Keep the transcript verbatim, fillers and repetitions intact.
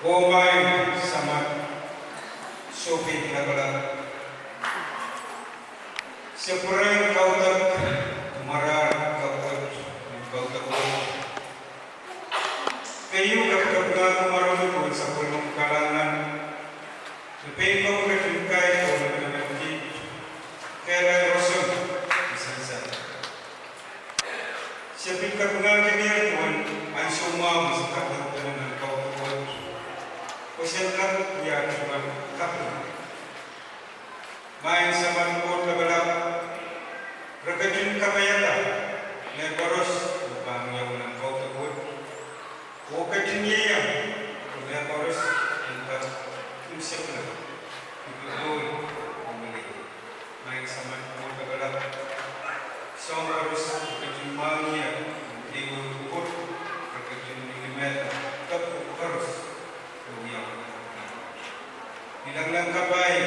Oh maing Samat, Sohpeik Lapalap, se pwurehng kaudok, kumwarar kaudok, kaudok wet. Keieu kapikapinga kumwaromi pwehn sapwellimomwi kalahngan, me pein komw ketin kair oh lipilipil kiht, kehlail roson, me sansal. Se pil kapinga kinier duwen ansou mwahu me se kapikapinga nan kaudok wet, pwe sen kak wia tungoal kaping. Maing Samat Koht Lapalap, re ketin kapaiada mehkoaros me pahn wiawi nan kaudok wet, oh ketin ieiang mehkoaros en kak unsekla, pil popohl oh meleilei. Maing Samat Koht Lapalap, soahng koaros re ketin mwahngih ie, ehu ehu pwukat, re ketin mihmihte, kak koaros oh wiawi. Ilanglang kapai